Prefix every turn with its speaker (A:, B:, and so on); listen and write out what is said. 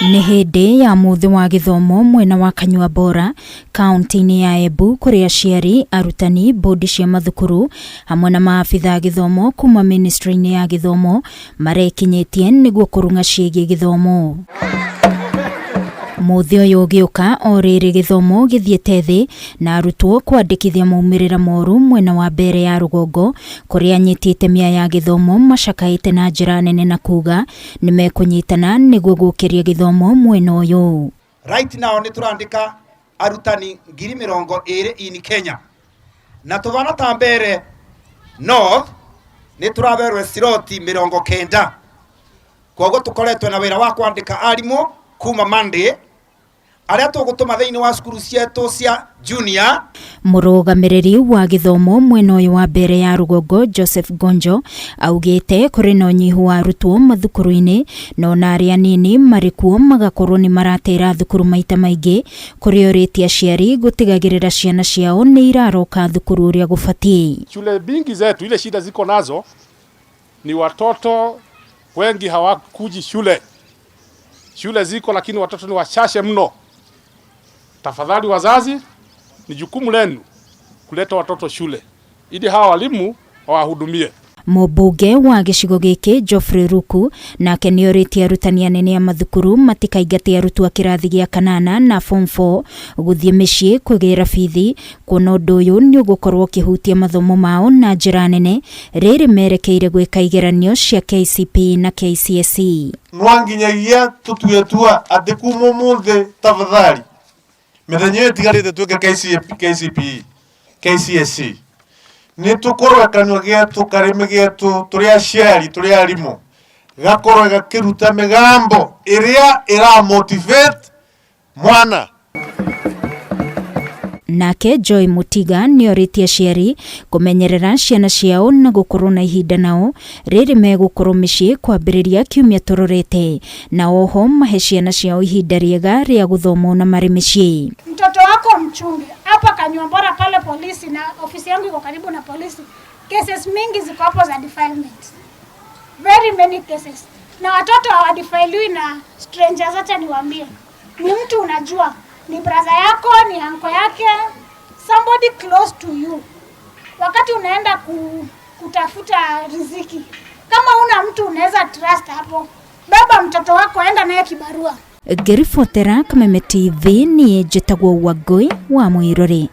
A: Nĩ hĩndĩ ya mũthĩ wa gĩthomo mwena wa Kanyua Bora kaunti-inĩ ya Embu kũrĩa aciari, arutani, bodi cia mathukuru hamwe na maabitha a gĩthomo kuma ministry-inĩ ya gĩthomo marekinyĩtie nĩguo kũrung'a ciĩgiĩ gĩthomo. Mũthĩ ũyũ ũgĩũka o rĩrĩ gĩthomo gĩthiĩte thĩ na arutwo kwandĩkithia maumĩrĩra moru mwena wa mbere ya rũgongo kũrĩa anyiti itemi aya a gĩthomo macakaĩte na njĩra nene na kuga nĩ mekũnyitana nĩguo gũkĩria gĩthomo mwena ũyũ.
B: Right now nĩ tũrandĩka arutani 20,000 in Kenya na tũvana ta Mbeere North nĩ tũraverwe slot 90, koguo tũkoretwo na wĩra wa kwandĩka arimũ kuma Monday arĩa tũgũtũma thĩinĩ wa cukuru cietũ cia junior.
A: Mũrũgamĩrĩri wa gĩthomo mwena ũyũ wa Mbeere ya rũgongo Joseph Gonjo augĩte kũrĩ na ũnyihu wa arutwo mathukuru-inĩ na ona arĩa anini marĩ kuo magakorwo nĩ maratera thukuru maita maingĩ kũrĩa ũrĩtie aciari gũtigagĩrĩra ciana ciao nĩ iraroka thukuru ũrĩa gũbatiĩ.
C: Shule mingi zetu ile shida ziko nazo ni watoto wengi hawakuji shule. Shule ziko lakini watoto ni wachache mno. Tafadhali wazazi, ni jukumu lenu kuleta watoto shule ili hawa walimu wawahudumie.
A: Mũmbunge wa gĩcigo gĩkĩ Geoffrey Ruku nake nĩ orĩtie arutani anene a mathukuru matikaingate arutwo a kĩrathi gĩa kanana na form 4 gũthiĩ mĩciĩ kwĩgĩra bithi kuona ũndũ ũyũ nĩ ũgũkorwo ũkĩhutia mathomo mao na njĩra nene rĩrĩ merekeire gwĩka igeranio cia KCPE na KCSE.
D: Nwanginyagia tutue tua atĩ kuma ũmũthĩ tafadhali mĩthenya ĩyo ĩtigarĩte twĩke KCPE KCSE nĩ tũkorwe kanua getu karĩmĩ getu tũrĩ aciari tũrĩ arimũ gakorwe gakĩruta mĩgambo ĩrĩa ĩra motivate mwana.
A: Nake Joy Mutiga nĩ orĩtie aciari kũmenyerera ciana ciao na gũkorwo na ihinda nao rĩrĩ megũkorwo mĩciĩ kwambĩrĩria kiumia tũrorete na oho mahe ciana ciao ihinda rĩega rĩa gũthoma na marĩ mĩciĩ.
E: Mtoto wako mchunge hapa Kanyuambora pale polisi, na ofisi yangu iko karibu na polisi. Cases mingi ziko hapo za defilement, very many cases, na watoto hawadefiliwi na strangers. Acha niwaambie, ni mtu unajua, ni brother yako, ni uncle yake, somebody close to you. Wakati unaenda kutafuta riziki, kama una mtu unaweza trust hapo, beba mtoto wako, enda naye kibarua.
A: Ngĩribotera Kameme TV niĩ njĩtagwo Wangũi wa Mwĩrori.